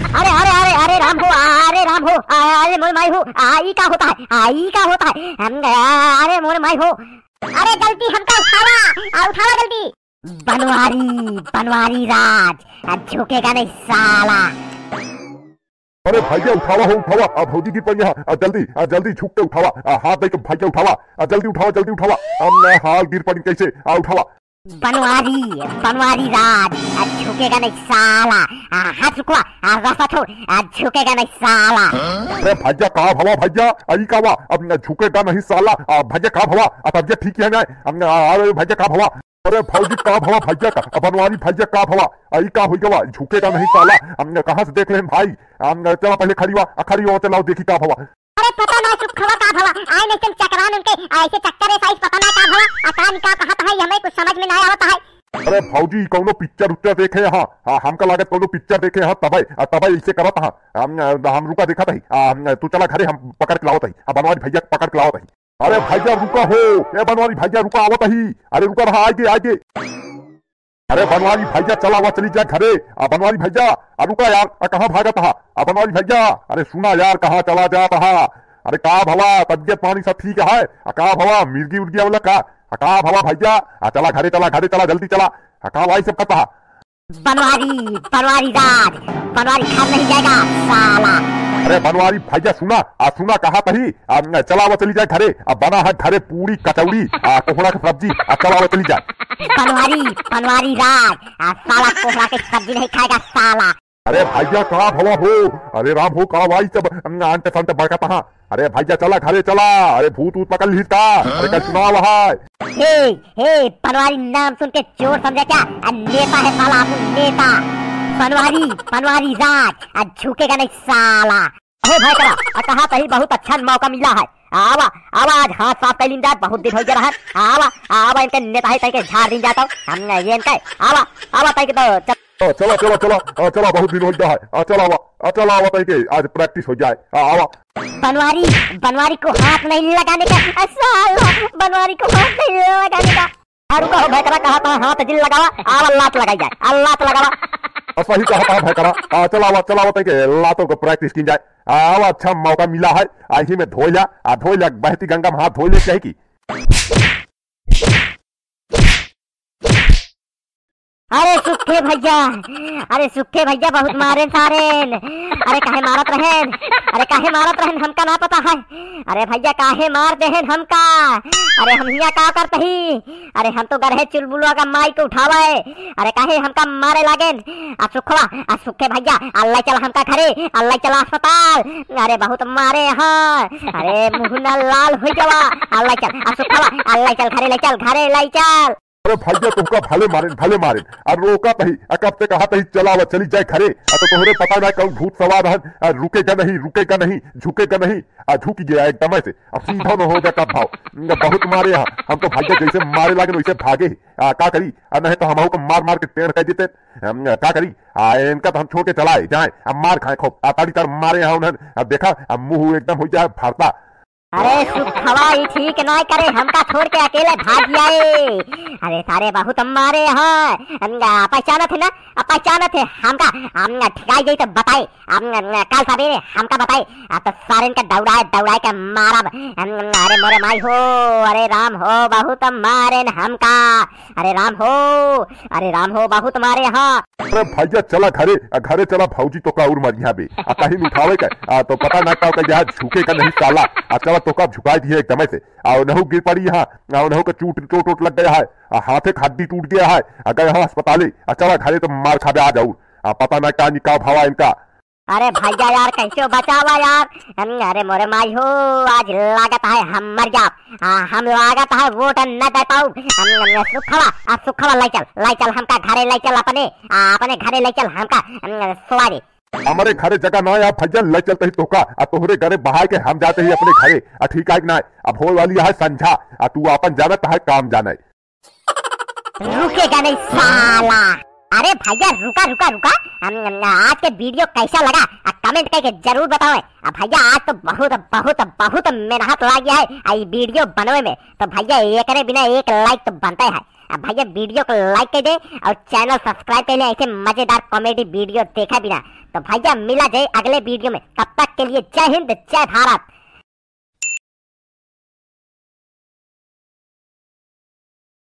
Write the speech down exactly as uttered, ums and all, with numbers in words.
अरे, अरे, अरे, अरे राम हो, अरे राम हो, अरे मोरे माई हो, आ, ई का होता है, आ, ई का होता है? हम, अरे मोरे माई हो। अरे जल्दी हमका उठावा, आ, उठावा जल्दी। बनवारी, बनवारी राज, आ, झुकेगा नहीं साला। अरे भैया उठावा हो, उठावा, आ, भौजी गिर पड़ी है, आ, जल्दी, आ, जल्दी झुक के उठावा, आ, हाथ दे के भैया उठावा, आ, जल्दी उठावा, जल्दी उठावा, आ, हाँ गिर पड़ी कैसे, आ, उठावा। बनवारी, बनवारी राज, आ, झुकेगा नहीं साला, आ, हाथ रुकवा, आ, रास्ता छोड़, आ, झुकेगा नहीं साला। अरे भैया का भवा भैया, आई का वा, अब न झुकेगा नहीं साला, आ, भैया का भवा, आ, तबियत ठीक है ना, अब न, आ, अरे भैया का भवा, अरे भौजी का भवा भैया का, आ, बनवारी भैया का भवा, आई का होई गवा, झुकेगा नहीं साला, अब न कहाँ से देख ले भाई, अब न चला पहले खड़ी वा, आ, खड़ी वा, चलाओ देखी का भवा। अरे पता ना सुखवा का भवा, आए नहीं तुम चकरान उनके, ऐसे चक्कर है साइज पता ना का भवा, आ का निकाल कहा था, ये हमें कुछ समझ में ना आवता है। अरे भौजी, कौनो पिक्चर उच्चर देखे यहाँ? हाँ, हमका लागत कौनो पिक्चर देखे यहाँ, तबे, आ, तबे ऐसे करत हाँ। हम, हम रुका देखत ही। आ, हम, तू चला घरे, हम पकड़ के लावत ही। आ, बनवारी भैया पकड़ के लावत ही। अरे भैया रुका हो, ए बनवारी भैया रुका, आवत ही। अरे रुका रहा, आगे, आगे। अरे बनवारी भैया, चला हुआ चली जा घरे। आ बनवारी भैया, आ रुका यार, आ कहाँ भागत हा? आ बनवारी भैया, अरे सुना यार, कहाँ चला जात हा? अरे का भवा, तबियत पानी सब ठीक है? आ का भवा, मिर्गी उर्गी आवला का? आ का भवा भैया, आ चला घरे, चला घरे, चला जल्दी चला। आ का भाई सब करता हा? बनवारी, बनवारी राज, बनवारी घर नहीं जाएगा साला। अरे बनवारी भैया सुना, आ सुना कहा तही, आ चला हुआ चली जाए घरे, आ बना है घरे पूरी कचौड़ी, आ कोहड़ा की सब्जी, आ चला हुआ चली जाए। बनवारी, बनवारी राज, आ साला कोहड़ा की सब्जी नहीं खाएगा साला। अरे भैया का भवा हो, अरे राम हो का भाई सब अंट संट बरकत हा। अरे भैया चला घरे चला, अरे भूत ऊत पकड़ लीस का, अरे कल चुनाव है। हे, हे, बनवारी नाम सुन के चोर समझा क्या? आ नेता है साला, आपन नेता। बनवारी, बनवारी राज, आ झुकेगा नहीं साला। हो भाई करा, आ कहा तही बहुत अच्छा मौका मिला है। आवा, आवा आज हाथ साफ कर लीन जात, बहुत दिन हो गया रहा। आवा, आवा इनके नेता है तय के झाड़ दीन जाता। हम ये इनके, आवा, आवा तय के तो चल। आ, चला, चला, चला, आ, चला, बहुत दिन हो गया है। आ, चला आवा, आ, चला आवा तय के आज practice हो जाए। आ, आवा। बनवारी, बनवारी को हाथ नहीं लगाने का। आ, साला, बनवारी को हाथ नहीं लगाने का। आ, रुका हो भैकरा, कहा था हाथ जिन लगावा, आवा लात लगाई जाए, आ, लात लगावा। आ, सही कहा था भैकरा, आ, चलावा, चलावा तय के लातों को practice की जाए। आवा, अच्छा मौका मिला है, आ, इही में धोइला, आ, धोइला, बहती गंगा में हाथ धोइले चाहे की। अरे सुखे भैया, अरे सुखे भैया बहुत मारेन सारेन। अरे काहे मारत रहेन? अरे काहे मारत रहेन हमका ना पता है। अरे भैया काहे मार देहेन हमका? अरे हम हिया का करत ही? अरे हम तो गए रहे चुलबुलवा का माई को उठावे। अरे काहे हमका मारे लागेन? आ सुखवा, आ सुखे भैया, आ लै चल हमका घरे, आ लै चल अस्पताल। अरे बहुत मारे हाँ। अरे मुँह ना लाल होइ गवा। आ लै चल, आ सुखवा, आ लै चल घरे, लै चल घरे, लै चल। अरे भैया तोहका भले मारेन, भले मारेन। आ रोका तही, आ कब ते कहा तही चलावा चली जाए घरे। आ तो तोहरे पता ना कौन भूत सवार रहन। आ रुकेगा नहीं, रुकेगा नहीं, झुकेगा नहीं। आ झुक गया एकदम से। अब सीधा न हो जा कब भाव। न बहुत मारे यहाँ। हम तो भैया जैसे मारे लागेन वैसे भागे। आ का करी? आ नहीं तो हमहू को मार मार के टेढ़ कर देते। हम का करी? आ इनका तो हम छोड़ के चलाए जाए। अब मार खाए खूब। आ ताड़ी ताड़ मारे यहाँ उन्हें। अब देखा, अब मुँह एकदम हो जाए भरता। अरे सुखवा, ई ठीक नाय करे, हमका छोड़ के अकेले भाग जाए। अरे सारे बहुत मारे हैं, हम, आ, पहचानत है ना, आ, पहचानत है हमका, हम ठिकाई जाई तो बताए, हम, हम, कल सवेरे हमका बताए, आ, तो सारेन के दौड़ाए, दौड़ाए के मारब। हम, अरे मोरे माई हो, अरे राम हो, बहुत मारेन हमका। अरे राम हो, अरे राम हो, बहुत मारे हाँ। अरे भैया चला घरे, आ घरे चला, भौजी तोका और मरिया बे। आ कहीं उठावे का, आ तो पता ना का, का यहाँ झुकेगा नहीं साला। आ चला तोका झुकाई दिए एकदम से। आ उनहु गिर पड़ी यहाँ, आ उनहु का चोट, चोट, चोट लग गया है। आ हाथे का हड्डी टूट गया है। आ गए हाँ अस्पताले। आ चला घरे तो मार खाबे आज और। आ पता ना का निका भावा इनका। अरे भैया यार, कैसे बचावा यार? हम, अरे मोरे माई हो, आज लागत है हम मर जाब। आ, हम लागत है वोट न दे पाऊ। हम, हम सुखवा, आ सुखवा लै चल, लै चल हमका घरे लै चल अपने, आ, अपने घरे लै चल हमका, हम, सोवा दे। हमरे घरे जगह ना है भैया, लै चलते ही तोका, आ तोहरे घरे बहाय के हम जाते ही अपने घरे, आ ठीक है कि ना? अब होए वाली है संझा, आ तू आपन जानत है काम जाने। रुकेगा नहीं साला। अरे भैया रुका, रुका, रुका। हम, हम, आज के video कैसा लगा? आ, comment करके जरूर बताओ। आ भैया आज तो बहुत, बहुत, बहुत मेहनत लागी है आ, ई video बनवे में। तो भैया एकरे बिना एक like तो बनते है। अब भैया video को like कर दे और channel subscribe कर ले ऐसे मजेदार comedy video देखा बिना। तो भैया मिला जाए अगले video में, तब तक के लिए जय हिंद, जय भारत।